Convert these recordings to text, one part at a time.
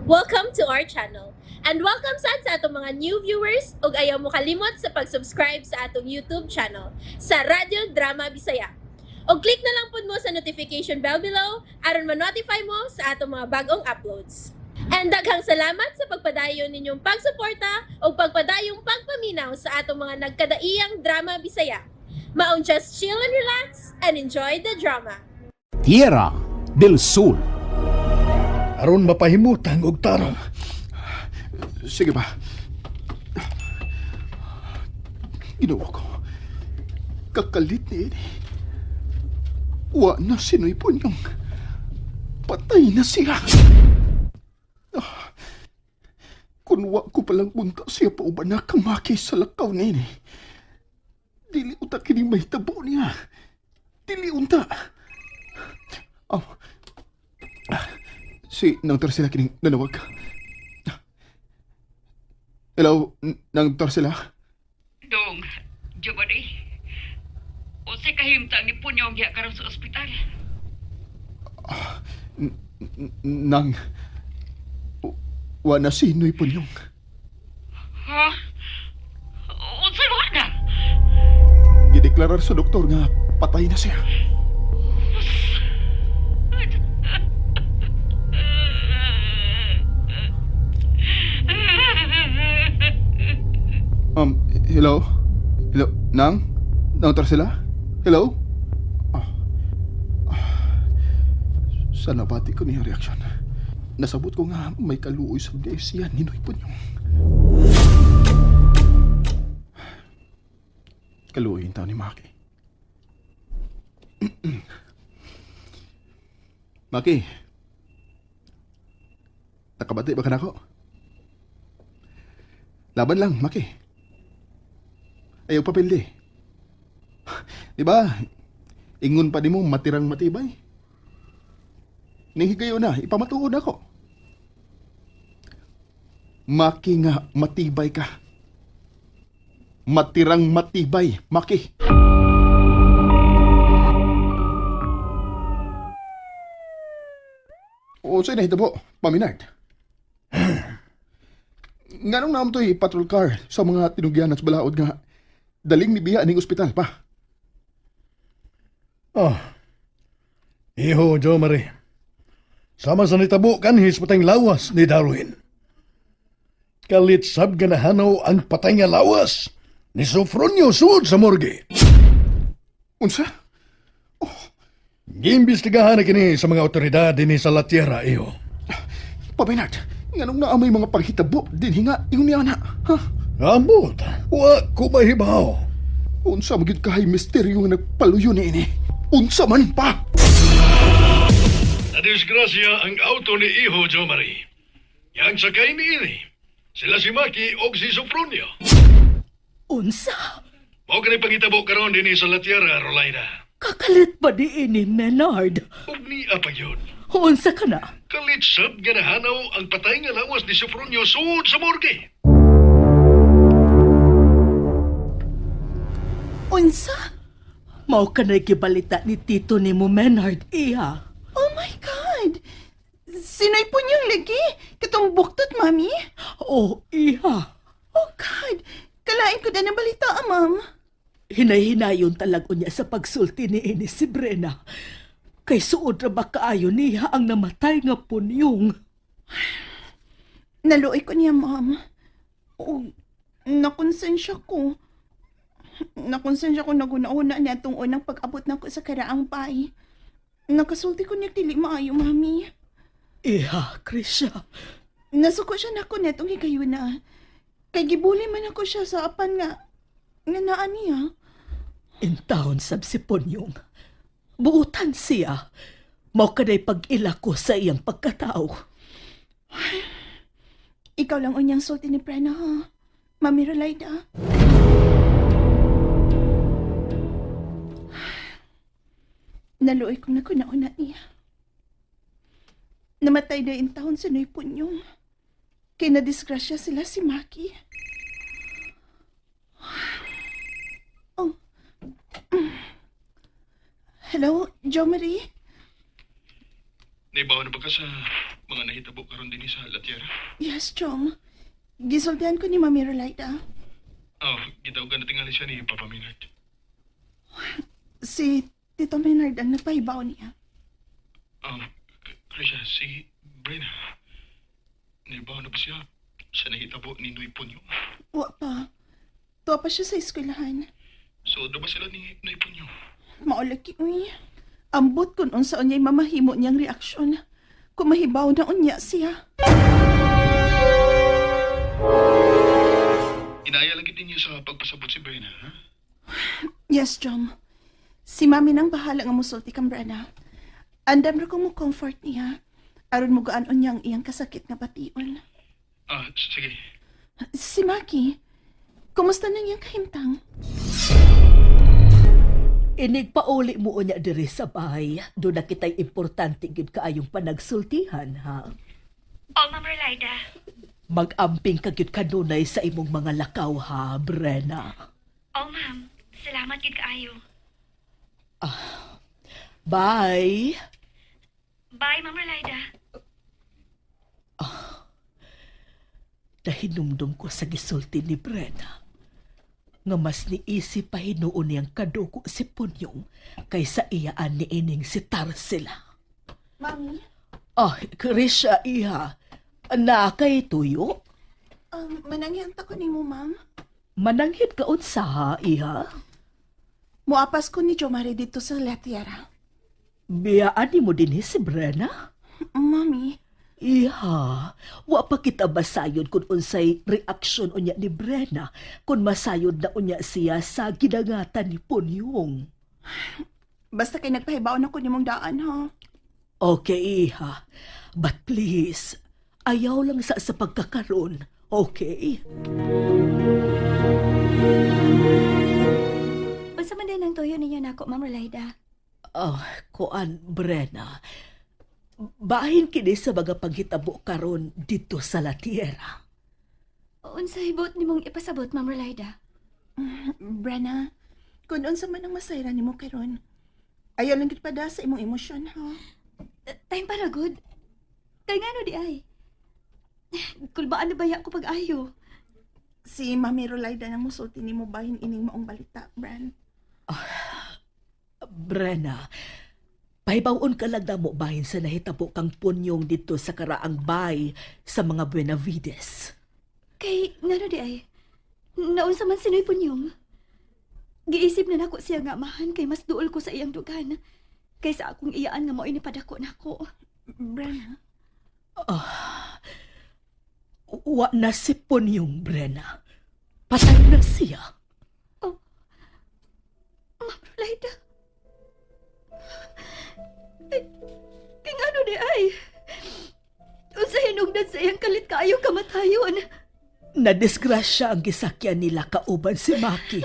Welcome to our channel. And welcome sad sa atong mga new viewers ug ayaw mo kalimot sa pag-subscribe sa atong YouTube channel sa Radyo Drama Bisaya. Og click na lang pud mo sa notification bell below aron ma-notify mo sa atong mga bagong uploads. And daghang salamat sa pagpadayon ninyong pagsuporta ug pagpadayong pagpaminaw sa atong mga nagkadaiyang drama Bisaya. Maong just chill and relax and enjoy the drama. Tierra del Sol. Aron mapahimutang og tarong. Sige ba? Ginoo ko. Kakalit ni ini. Wa na sinoy Punyong. Patay na siya. Ah, kung wa ko palang unta siya pauban na kamaki sa lakaw ni ini. Dili unta kini mahitabo niya. Dili unta. Oh. Ah, si Nang Tarsila kining nanawag. Hello, Nang Tarsila? Dong, Jomari. Unsay kahimtang ni Punyong diha karon sa ospital? Nang... Wa na si Noy Punyong. Ha? Unsay wa na? Gideklarar sa doktor nga patay na siya. Hello? Hello? Nang? Nang Tarsila? Hello? Ah. Ah. Sana bati ko niya reaksyon. Nasabot ko nga may kaluoy sa siya ni Noy Punyong. Kaluoy yung tao ni Maki. Maki. Nakabati ba ka nako? Laban lang, Maki. Ayaw papildi. Di ba? Ingon pa nimo matirang matibay. Ning higayon na, ipamatuod ako. Maki nga matibay ka. Matirang matibay, Maki. O sa'yo nahitabo, Paminard. Nganong naam to'y patrol car sa mga tinugyanan sa balaod nga daling ni biya ning ospital pa. Oh. Iho, Jo Marie. Sama sa nitabo kanhis patay lawas ni Darwin. Kalit sab ganahanaw ang patay nga lawas ni Sofronio suod sa morgue. Unsa? Giimbestigahan na kini sa mga otoridad dinhi sa La Tierra, iho. Paminard, nganong naa may mga paghitabo dinhi nga ingon niya na. Ha? Ambot, wa ko mahibaw. Unsa magyud kahay misteryo nga nagpaluyo ni ini? Unsa man pa? Nadisgrasya ang auto ni Iho, Jo Marie. Yang sakay ni ini, sila si Maki og si Sofronio. Unsa? Mao kani pangitabo karon dinhi sa La Tierra, Rolaida. Kakalit ba di ini, Menard? Ug niya pa gyud. Unsa ka na? Kalit sab nga nahanaw ang patay nga lawas ni Sofronio suod sa morgue. Unsa? Mao ka na gibalita ni tito ni mo, Menard, iha. Oh my God! Sinoy po niyang lagi? Katong buktot, mami? Oh, iha. Oh God! Kalain ko na ng balita, ah, ma'am. Hinay-hinayon talag unya sa pagsulti ni ini si Brena. Kay suod ra ba kaayo niya ang namatay nga punyong. Naluoy ko niya, ma'am. O, nakonsensya ko. Nakonsensya ko naguna-una niya itong unang pag-abot na ko sa karaang bay. Nakasulti ko niya dili maayo, mami. Iha, Krisha. Nasuko siya nako netong higayuna. Kay gibuli man ako siya sa apan nga nga naa niya. Intawon sab si Punyong. Buutan siya. Mao kanay pag-ila ko sa iyang pagkatao. Ikaw lang unyang sulti ni Prena, ha? Mami Rolayda. Naluoy kong nakuna-una niya. Namatay na in taon sa Noy Punyong. Kay nadisgrasya sila si Maki. Oh. Hello, Jo Marie? Naibaw na ba ka sa mga nahitabo karon dinhi sa La Tierra? Yes, Chong. Gisultihan ko ni Mami Rolaida. Oh, gitawgan na tingali siya ni Papa Maynard. Si Tito Maynard ang nagpahibaw niya. Oh, Krisha, si Brenna. Naibaw na ba siya sa nahitabo ni Noy Punyo? Wa pa. Tuwa pa siya sa eskwelahan. So, do ba sila ni Noy Punyo? Maulaki, uy. Ambot kung unsa unya'y mamahimo niyang reaksyon. Kung mahibaw na unya siya. Inaya lang gid ninyo sa pagpasabot si Brenna, ha? Yes, Jom. Si Mami nang bahala nga musulti kang Brana. Andam ra ko mo comfort niya. Aron mo gaan unya ang iyang kasakit nga bation. Ah, sige. Si Maki, kumusta nang iyang kahimtang? Inig pauli mo unya diri sa bahay. Doon na kita'y importante gid kaayong panagsultihan, ha? Oh, Ma'am Relaida. Mag-amping ka gyud kanunay sa imong mga lakaw, ha, Brenna? Oh, ma'am. Salamat gid kaayo. Bye! Bye, Ma'am Relaida. Nahinumdum ko sa gisulti ni Brenna nga mas niisip pa hinuon niyang kadugo si Punyong kaysa iyaan ni ining si Tarsila. Mami, Ah, Krisha, iha, na kay tuyo? mananghihanta ko nimo, ma'am. Mananghid ka unsa ha, iha? Muapas ko ni Jomari dito sa La Tierra. Biyaan ni mo din si Brenna? Mami, Iha, wa pa kita basayod kung unsay reaksyon unya ni Brenna kung masayod na unya siya sa gidangatan ni Punyong. basta kay nagpahibaw na ko nimong daan, ha? Okay, iha. But please, ayaw lang sa pagkakaroon. Okay? Unsa man din ang tuyo ninyo nako, Ma'am Relaida? Oh, kuan, Brenna. Bahin kini sa mga paghitabo karon dito sa La Tierra. Unsa hibot nimong ipasabot, Ma'am Relaida? Brenna, kung unsa man ang masayra nimo karon, ayaw lang gid pada sa imong emosyon, ha? Time para good. Kay ngano di ay? Kulbaan na baya ko pag-ayo. Si Mami Rolaida nang musulti nimo bahin ining maong balita, Bren. Brenna, pahibawon ka lang mo bahin sa nahitabo kang punyong dito sa karaang bay sa mga Buenavides. Kay ngano di ay? Naunsa man sinoy punyong. Giisip na nako siya nga amahan kay mas duol ko sa iyang dugan kaysa akong iyaan nga mao'y nipadako nako. Brenna, Wa na si Punyong, Brenna. Patay na siya. Ma'am Rolaida. Kay, kay ngano di ay? Unsa hinungdan sa iyang kalit kaayo kamatayon? Nadisgrasya ang gisakyan nila kauban si Maki.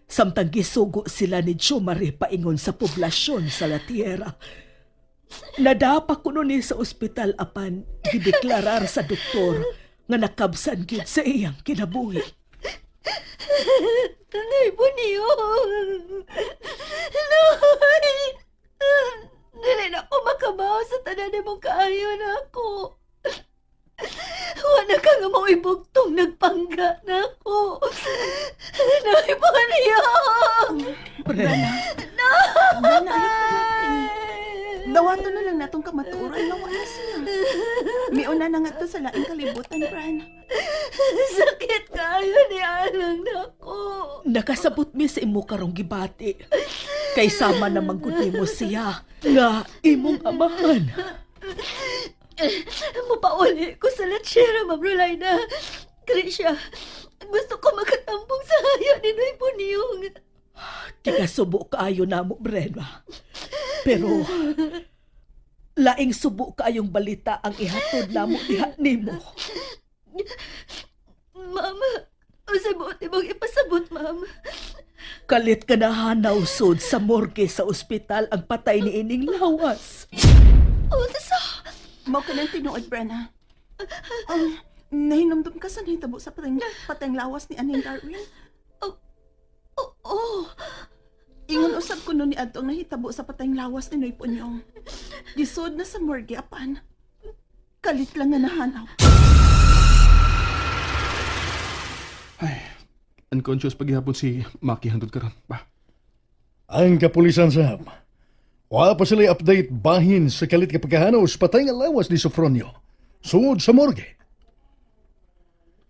Samtang gisugo sila ni Jomare paingon sa poblasyon sa La Tierra. Nadapa kuno ni sa ospital apan gideklarar sa doktor nga nakabsan gyud sa iyang kinabuhi. Tanay po niyo. Noy! Dili na ako makabaw sa tanan nimong kaayo na ako. Wala ka nga maibugtong nagpangga na ako. Nay po niyo! Brenna, Brenna, ayaw palaki. Dawato na lang natong kamatuoran na wala siya. Miuna na nga to sa laing kalibutan, Bren. Sakit kaayo ni Alang na ako. nakasabot mi sa imo karong gibati. Kay sama na manggod nimo siya nga imong amahan. Mapauli ko sa latsera, Ma'am Rolaina. Krisha, gusto ko makatambong sa haya ni Noy Puniyong. Kikasubo kaayo namo, Brenna. Pero laing subo kaayong balita ang ihatod namo diha nimo. Ma'am, usay buot imong ipasabot, ma'am. Kalit ka na hanaw sud sa morgue sa ospital ang patay ni ining lawas. Unsa? Mao ka ng tinuod, Brenna. Nahinumdum ka sa nahitabo sa pateng lawas ni Aning Darwin. Oo. Ingon usab ko no ni adto ang nahitabo sa pateng lawas ni Noy Punyong. Gisod na sa morgue apan. Kalit lang nga nahanaw. Ay, unconscious paghihapon si Maki hantod karon. Ba? Ang kapulisan sab. Wa pa sila update bahin sa kalit nga pagkahanaw sa patay nga lawas ni Sofronio. Sugod sa morgue.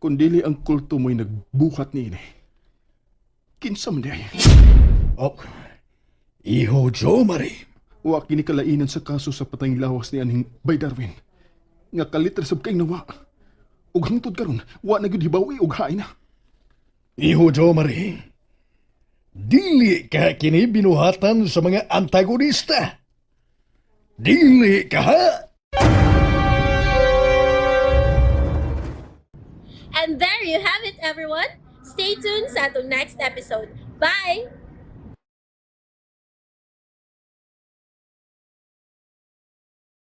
Kung dili ang kulto mo'y nagbuhat ni ini. Kinsa man di ay. Oh, iho Joe Marie. Wa kini kalainan sa kaso sa patayng lawas ni anhing Bay Darwin. Nga kalit ra sab kay nawa. Ug hangtod karon, wa na gyud hibawi og hain na. Iho Joe Marie. Dili ka kini binuhatan sa mga antagonista. Dili ka ha? And there you have it, everyone. Stay tuned sa atong next episode. Bye!